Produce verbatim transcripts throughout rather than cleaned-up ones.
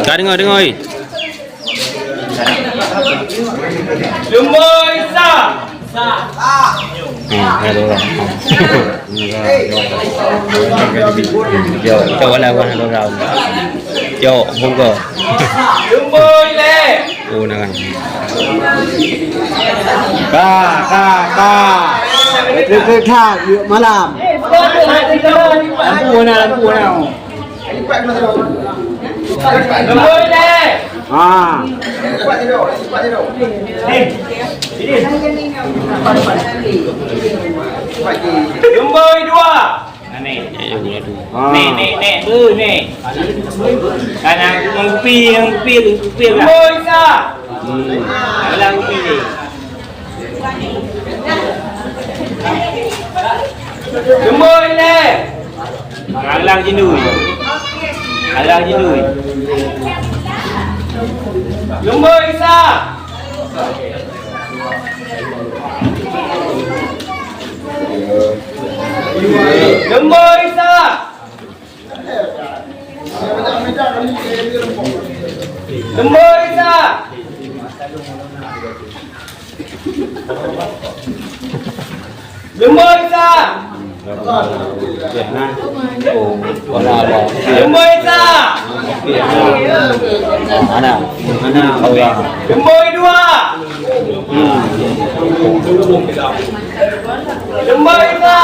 Ka deungoe, deungoe, oi. Lumbôi sa. Hmm, ada orang. Cok, cok, ada orang, ada orang. Cok, monggo. Lumbôi lé. Oh, nah kan. Ka, ka, ka. Betul, betul, tak. Yuk, malam. Lampu mana, lampu mana? Lumbôi lé. Ha. Lumbôi dua. Nek, nek, nek, nek, nek, nek. Kana kupi, kupi, kupi lah. Lumbôi sa. Hmm. Alah kupi ni. Lumbôi lé. Alang jindui. Alang jindui. Lumbôi sa. Lumbôi sa. Lumbôi sa. Lumbôi sa. Lumbôi sa. Lumbôi dua. Lumbôi sa.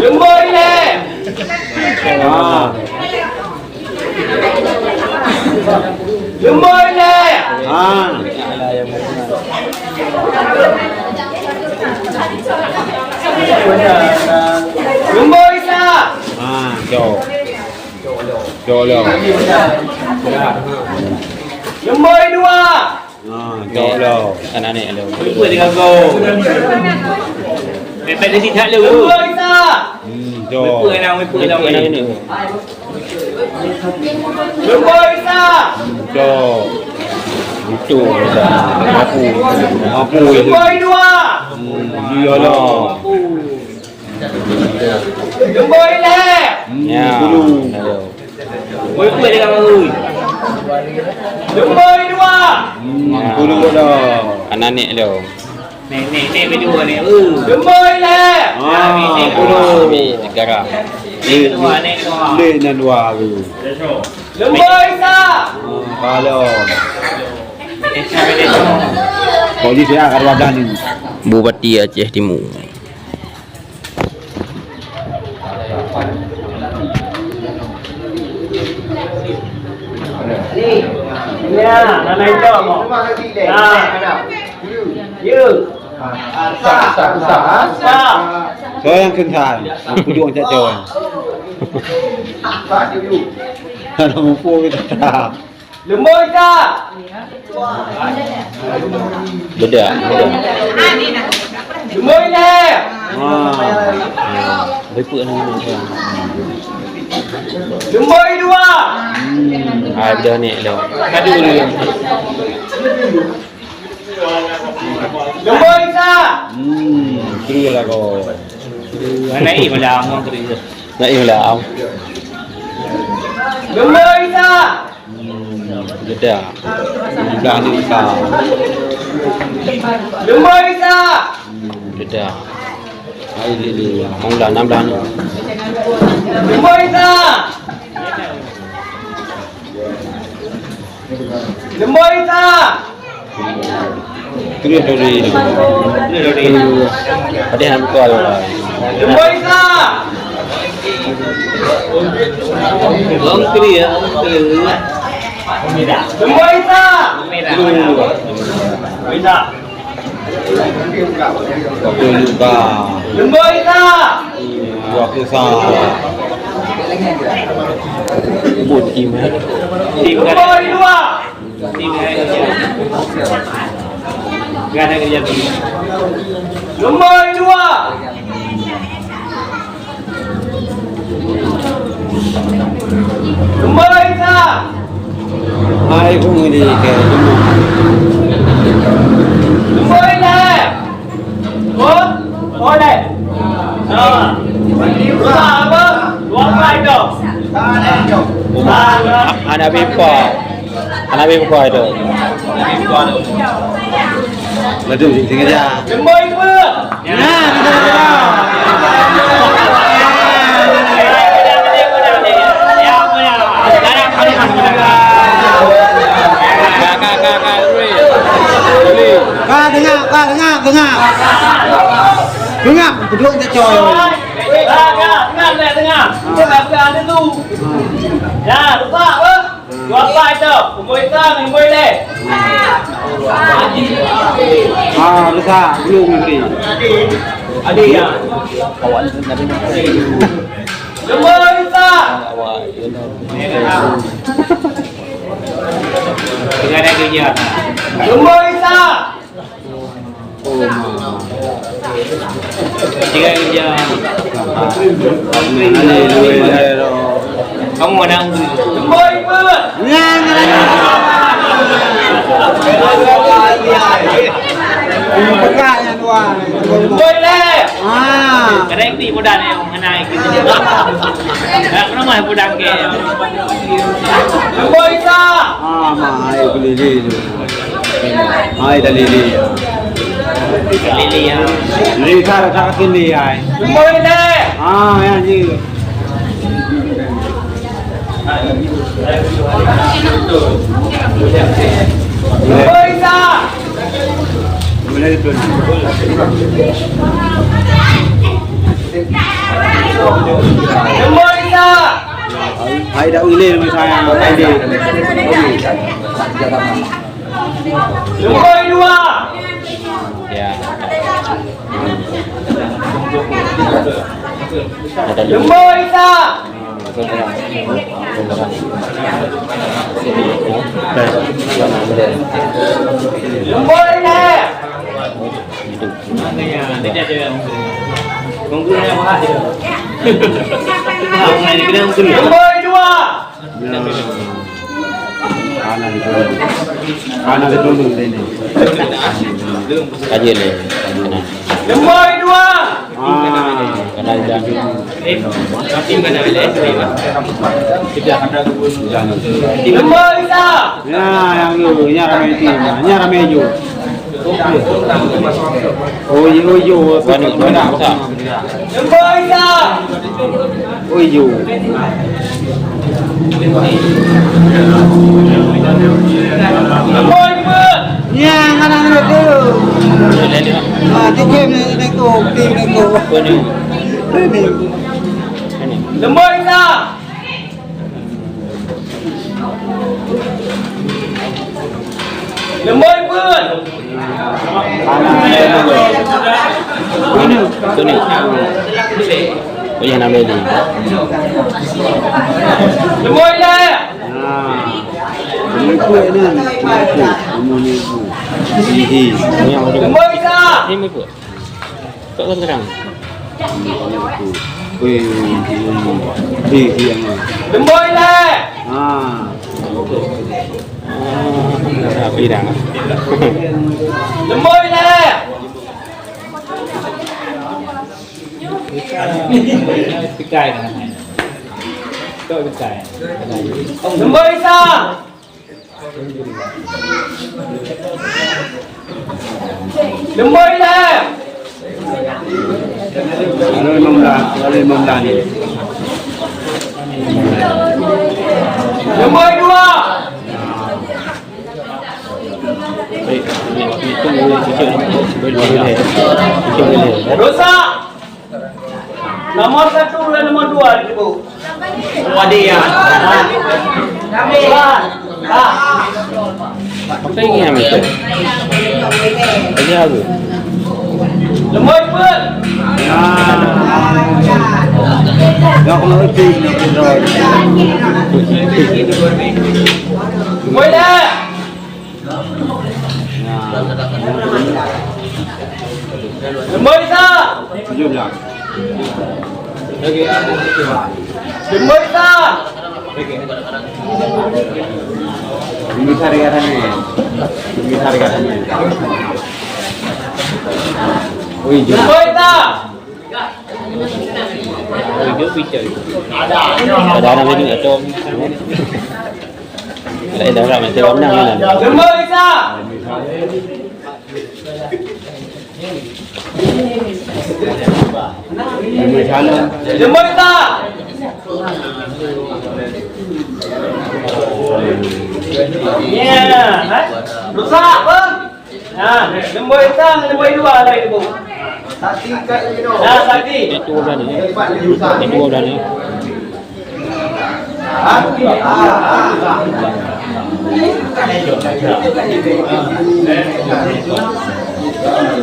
Lumbôi lé. Lumbôi lé. Ha. Lumbôi sa. Ha, cok. Cok lo. Lumbôi dua. Ha, cok lo. Anak ni lo. Lupa dengan kau. Pepet dia tidak lu. Lumbôi sa. Hmm, cok. Lupa dengan, lupa dengan ini. Lumbôi sa. Cok. Itu dah. Mampu. Mampu. Lumbôi dua. Hmm, iyalah. Lumbôi lé. Hmm, ya. Dulu. Lumbôi dua. Hmm, ya. Dulu dah. Anak ni lo. Ni, ni, ni berdua ni. Uh. Lumbôi lé. Ah, ni, ni. Dua. Ni, ni. Ni, ni. Ni, ni dua tu. Lumbôi sa. Ah, kalau. Kau ni saya akan wadah ni. Bupati Aceh Timur. Ya, nana itu mo. Ya. Ya. Sa, sa, sa. Sa. Soe nyang kheun sa? Aku juga cak cawang. Sa dulu. Kalau mupu kita sa. Lumbôi sa. Beda, beda. Lumbôi lé. Wah. Bepuk nama. Lumbôi dua. Hmm. Ah, beda ni lo. Kadu ni. Lumbôi sa. Hmm, kira lah kau. Anak ni malam kau kira. Nak yang lah. Lumbôi sa. Hmm, jeda. Jeda ni sa. Lumbôi sa. Hmm, jeda. Hai lili. Mula enam belas ni. Lumbôi sa. Lumbôi sa. Terus dari. Ada yang buka. Lumbôi sa. Ong kiri ya, ong kiri. Lumbôi sa. Lumbôi sa. Lumbôi sa. Dua puluh sa. Buat tim, eh. Tim kan? Lumbôi dua. Tim kan? Gak ada kerja tim. Lumbôi dua. Lumbôi sa. Hai, kong ini ke. Lumbôi lé. Oh, oh lé. Nah. Sa apa? Anak bipa. Anak bipa itu. Betul, sini aja. Nah, kita. Ka, ka, ka, ka, Rui. Rui. Ka, dengar, ka, dengar, dengar. Dengar, duduk je, coy. Ka, ka, dengar, dengar, dengar. Dengar, dengar, ada tu. Ya, lupa apa? Dua apa itu? Nombor hitam, nombor leh. Ah, lupa, belum nanti. Ada ya. Nombor hitam. Tiga ada kerja. Nombor hitam. Tiga kerja. Kamu mana? Nombor hitam. Nyan, nyan. Ini pekat yang dua. Nombor leh. Ah. Kadang ni mudah ni. Mana ikut? Nak pernah mah budak ke? Boy sa. Ah, mah ai beli tu. Ai dah lili. Lili ya. Lili sa tak kini ai. Boy deh. Ah, ya ni. Boy sa. Hai dah ulil misalnya tadi. Nombor dua. Ya. Nombor tiga. Nombor lima. Nombor dua. Ana itu. Ana itu dulu ini. Kaji ni. Nombor dua. Ah. Kena dah. Nombor tiga. Ya, yang dulu, ya ramai itu, ya ramai ju. Oh yo, oh yo, oh yo. Nombor tiga. Oh yo. Nombor lima. Ya, mana tu? Ah, tiga ni, ni tu, tiga ni tu. Ini. Nombor lima. Lemboi pun. Ini. Ini. Oh ya, nama ini. Lemboi dah. Nah. Lemboi pun ni. Lemboi pun. Ini. Lemboi dah. Ini pun. Kok kan terang? Weh, weh, yang mana? Lemboi leh. Ha. Ah, apa dah? Lemboi leh. Tikai dah. Kok tikai? Lemboi sa. Lemboi leh. Lalu lima belas, lalu lima belas ni. Lemboi dua. Dosa. Nomor satu dan nomor dua di situ. Wadi ya. Apa yang kami tu? Ini apa? Lemboi pun. Ya. Ya, kalau itu, ini kita. Lemboi dah. Lemboi sa. Tujuh belas. Lemboi sa. Lemboi sa dekat sana. Lemboi sa dekat sana. Ui, jom. Lemboi sa. Ada anak lagi atau ada orang yang tidak menang. Lembur Isa. Lembur Isa. Ya, eh? Rusak, Bang. Ha, lembur Isa, lembur dua lain, Bu. Sakti kat lagi tu. Ha, sakti. Itu udah ni. Itu udah ni.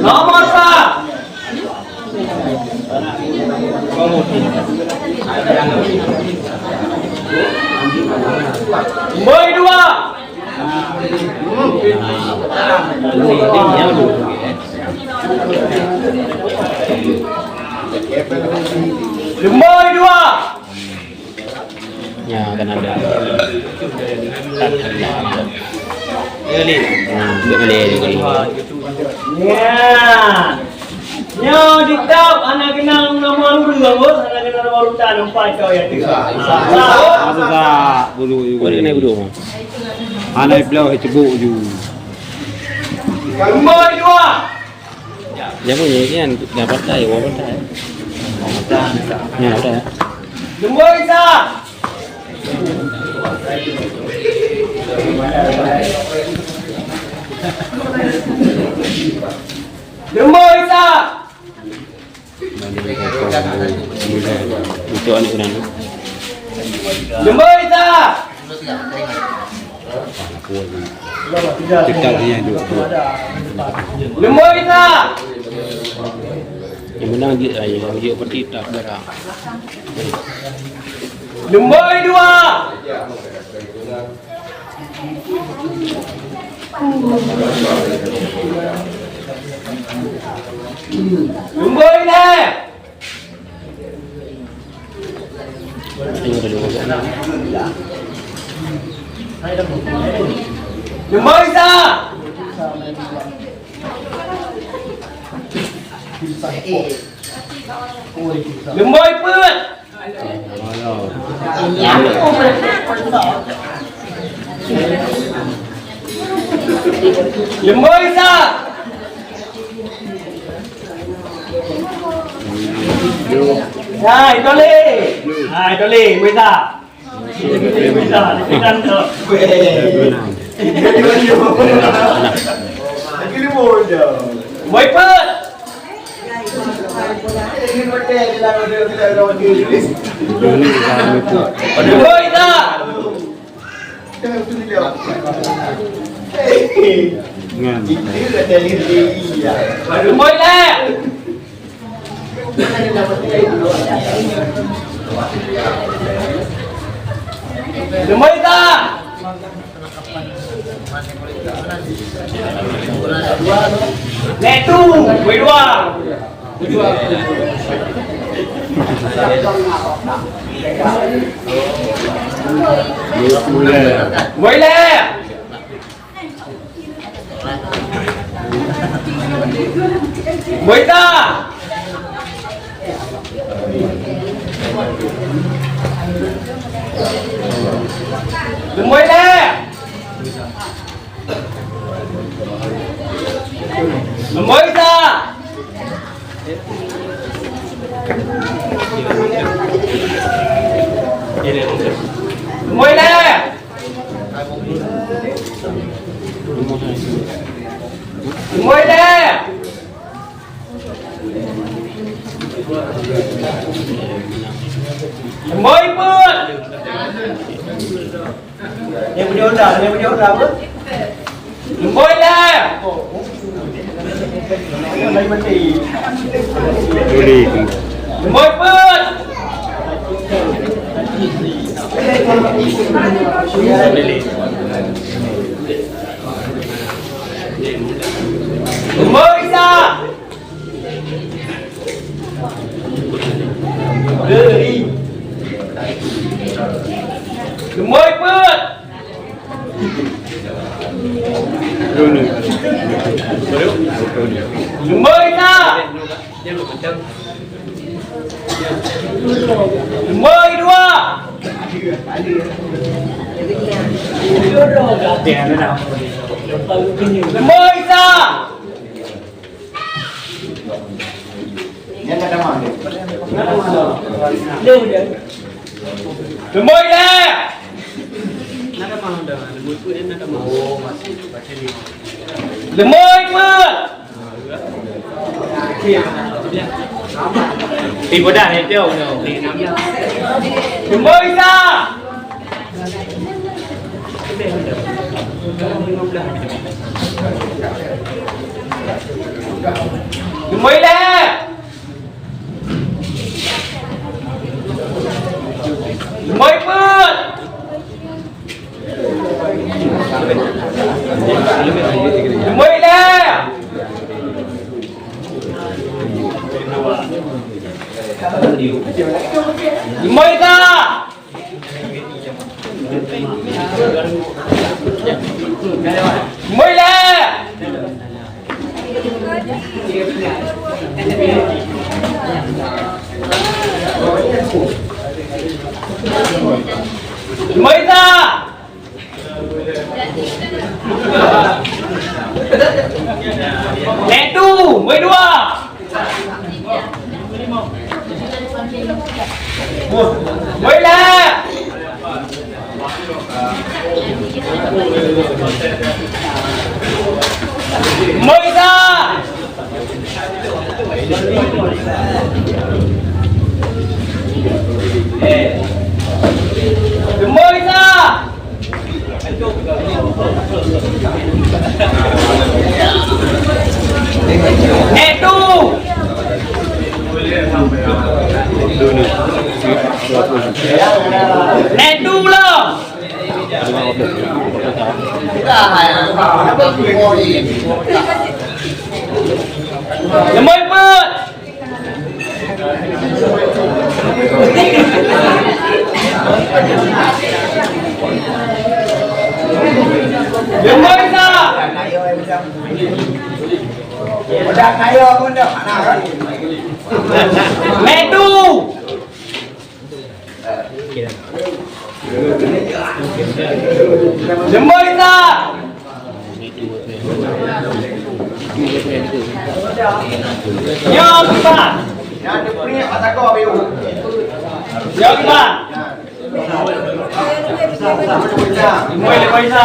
Nomor empat. Boy dua. Boy dua. Ya, kan ada. Hmm, boleh juga. Ya. Nyoe di kap hana kenal nama ureueng, Bos. Hana kenal nama urutan empat kau ya tu. Susah, bulu juga. Boleh kena bulu. Hana bloe cebok ju. Kamboi dua. Dia punya ni kan, dia pakai, orang pakai. Ya, ada. Kamboi Isa. Kamboi Isa. Untuk anak orang tu. Kamboi Isa. Dekat dia duduk. Kamboi Isa. Yang menang dia, yang dia berarti tak berang. Kamboi dua. Kamboi lhèe. Kamboi sa. Kamboi peuet. Kamboi sa. Hai, toleh. Hai, toleh, kamboi sa. Kamboi sa, kamboi sa. Kamboi peuet. Kamboi sa. Ngan. Kamboi lhèe. Kamboi sa. Lhèe tu, kamboi dua. Kamboi lhèe. Kamboi sa. Kamboi lhèe. Kamboi sa. Kamboi lhèe. Kamboi lhèe. Kamboi peuet. Nyang punya Honda, nyang punya Honda apa? Kamboi lhèe. Boleh. Kamboi peuet. Kamboi sa. Kamboi peuet. Kamboi sa. Lumbôi dua. Lumbôi sa. Lumbôi lhèe. Lumbôi peuet. Lumbôi sa. Lumbôi lhèe. Lumbôi peuet. Lumbôi lhèe. Lumbôi sa. Lumbôi lhèe. Lumbôi sa. Lhèe tu, lumbôi dua. Lumbôi lhèe. Lumbôi sa. Lumbôi sa. Lhèe tu. Lhèe tu lom. Lumbôi peuet. Lumbôi sa. Lhèe tu. Lumbôi sa. Nyoe kiban. Nyoe kiban. Lumbôi, lumbôi sa.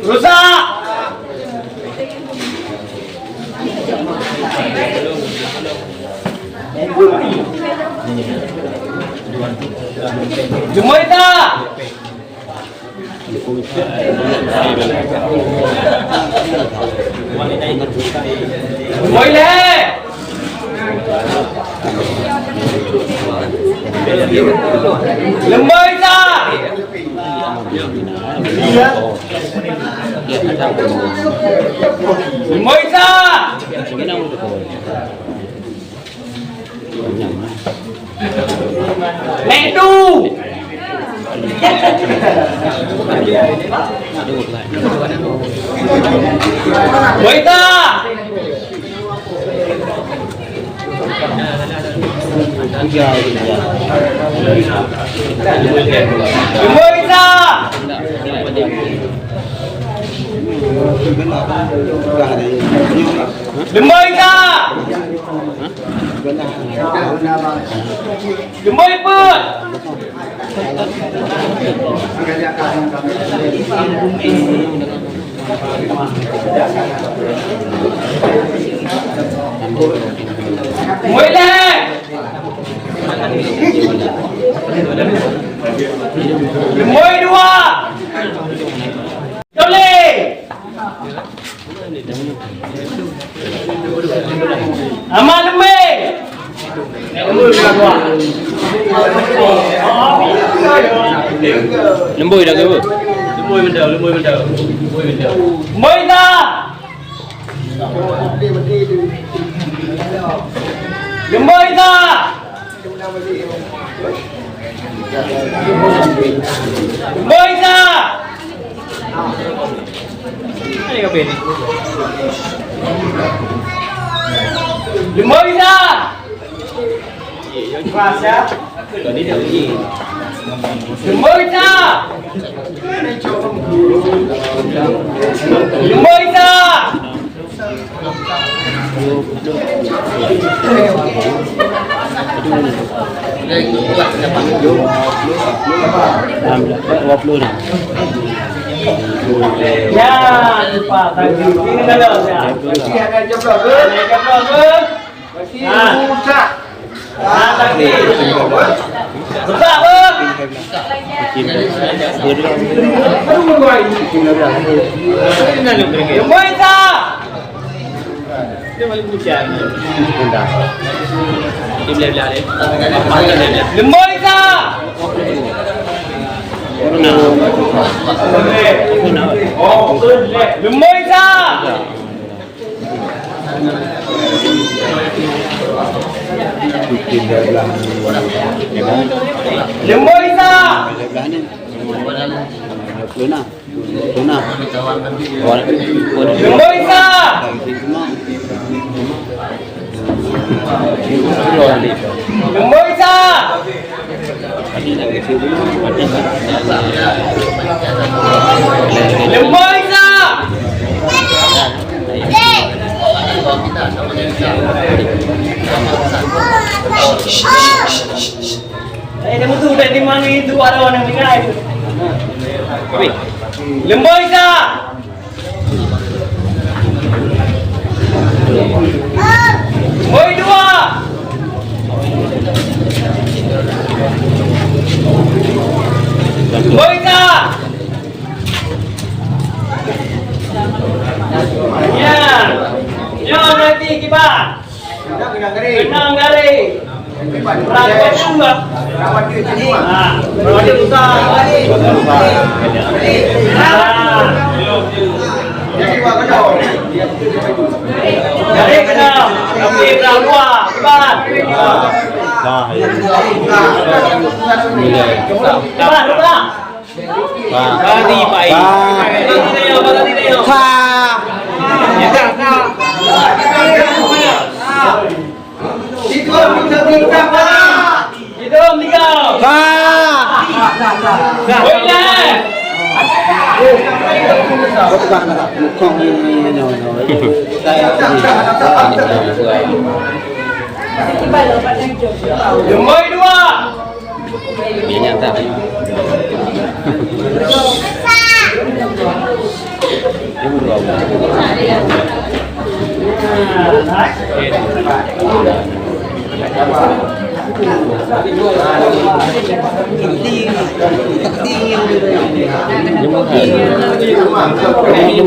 Rusak. Lumbôi sa. Lumbôi lhèe. Lumbôi sa. Lumbôi sa. Lhèe tu. Lumbôi sa. Lumbôi sa. Lumbôi sa. Lumbôi peuet. Lumbôi lhèe. Lumbôi dua. Toleh. Aman lembek. Lembui dah ke? Lembui benda, lembui benda. Lembui benda. Lembui dah. Lembui dah. Lembui dah. Leumo Isa! Leumo Isa! Leumo Isa! Dua puluh enam. Ya, lupa tadi. Ini dah ada. Ini dah ada. Ah. Ah, tadi. Besar, beuh. Leumo Isa! Leumo Isa! Leumo Isa! Leumo Isa! Leumo Isa! Leumo Isa! Leumo Isa! Eh, kamu tu udah di mana itu, ada orang yang dengar itu. Leumo Isa! Leumo dua! Leumo Isa! Ya! Ya, nanti kiban! Keunong garéh. Rapat dua. Ah, rapat dua. Ah. Garéh keunong. Tapi keunong dua. Kiban. Kiban, kiban. Ba. Ba. Sa. Sa. Sa. Leumo dua.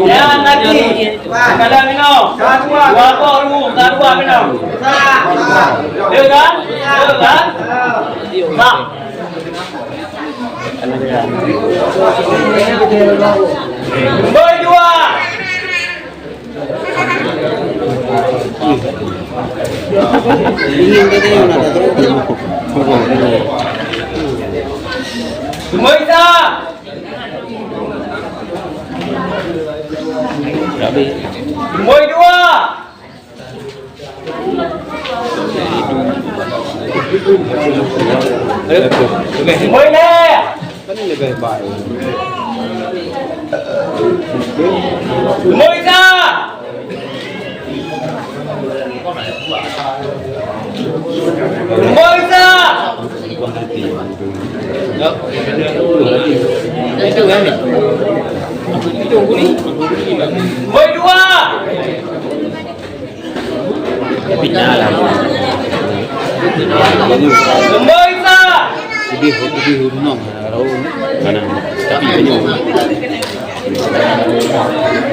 Ya, lagi. Sekadar minum. Dua boh dulu, dua boh minum. Ya kan? Ya kan? Nah. Boy dua. Boy sa. Boy dua. Boy lhèe. Boy sa. Boy sa. Boy dua. Tapi dalam. Jumbo Isa. Lebih, lebih gunung, mana? Tapi banyak.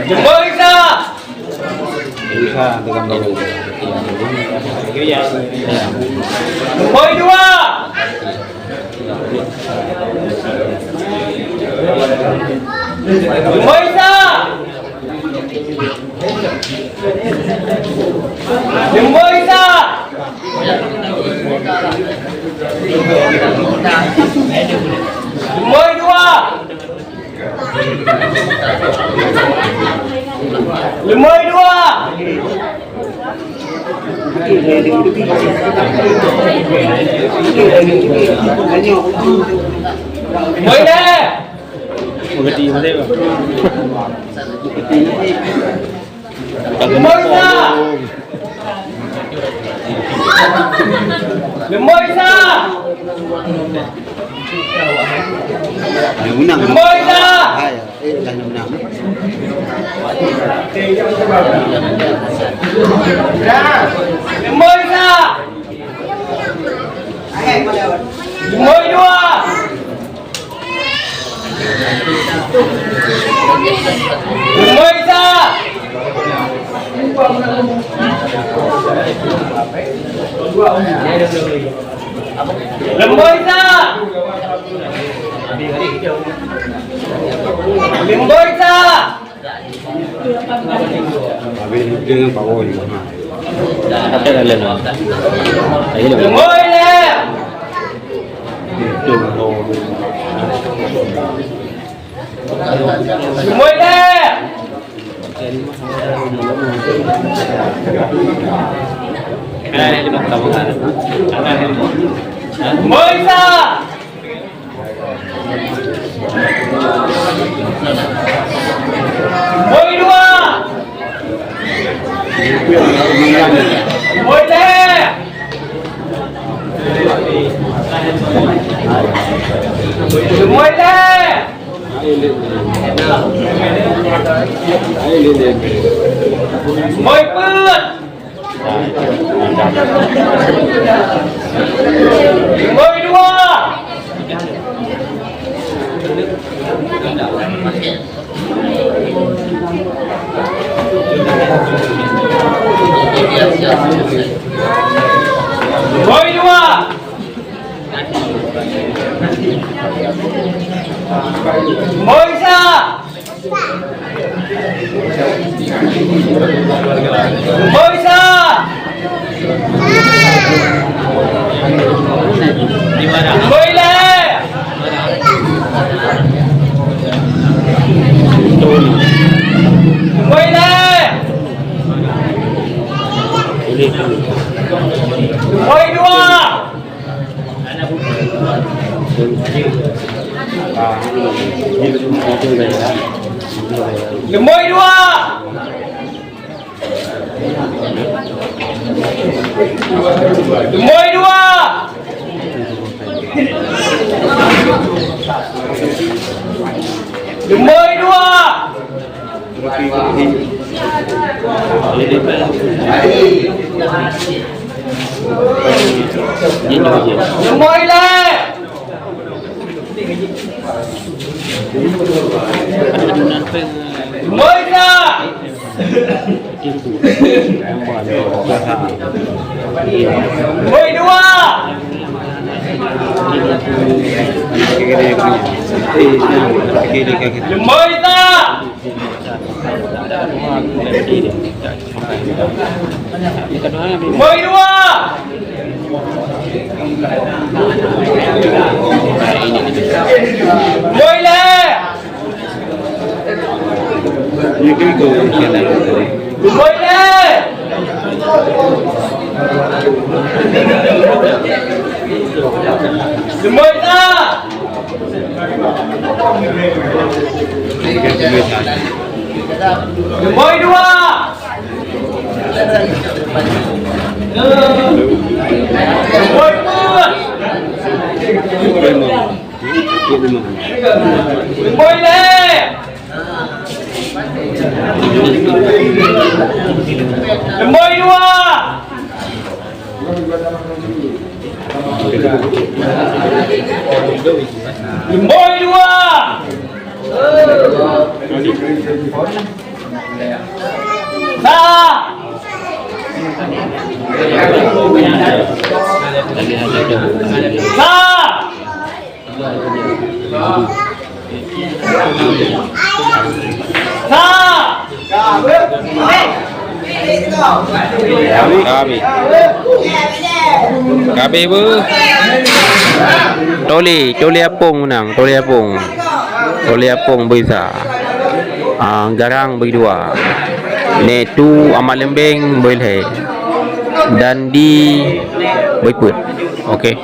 Jumbo Isa. Isa dengan bau. Jumbo dua. Jumbo Isa. Jumbo Isa. Jumbo dua. Leumoi dua. Leumoi lhèe. Leumoi sa. Leumoi sa. Leumoi sa. Leumoi sa. Leumoi dua. Leumoi sa. Leumoi sa. Leumoi sa. Leumoi lhèe. Leumoi lhèe. Leumoi sa. Leumoi dua. Leumoi lhèe. Leumoi lhèe. Leumoi peuet. Leumoi dua. Leumoi dua. Leumoi sa. Leumoi sa. Leumoi lhèe. Leumoi lhèe. Leumoi dua. Leumoi dua. Leumoi dua. Leumoi dua. Leumoi lhèe. Leumoi sa. Leumoi dua. Leumoi sa. Leumoi dua. Leumoi lhèe. Leumoi lhèe. Leumoi sa. Leumoi dua. Leumoi peuet. Leumoi lhèe. Leumoi dua. Leumoi dua. Sa. Sa. Sa. Kami. Kami bu. Toli, Toli Apong menang, Toli Apong. Toli Apong bisa. Ah, Garang bui dua. Neh Tu Amat Leumbeng bui lhèe. Dandi bui peuet. Okey.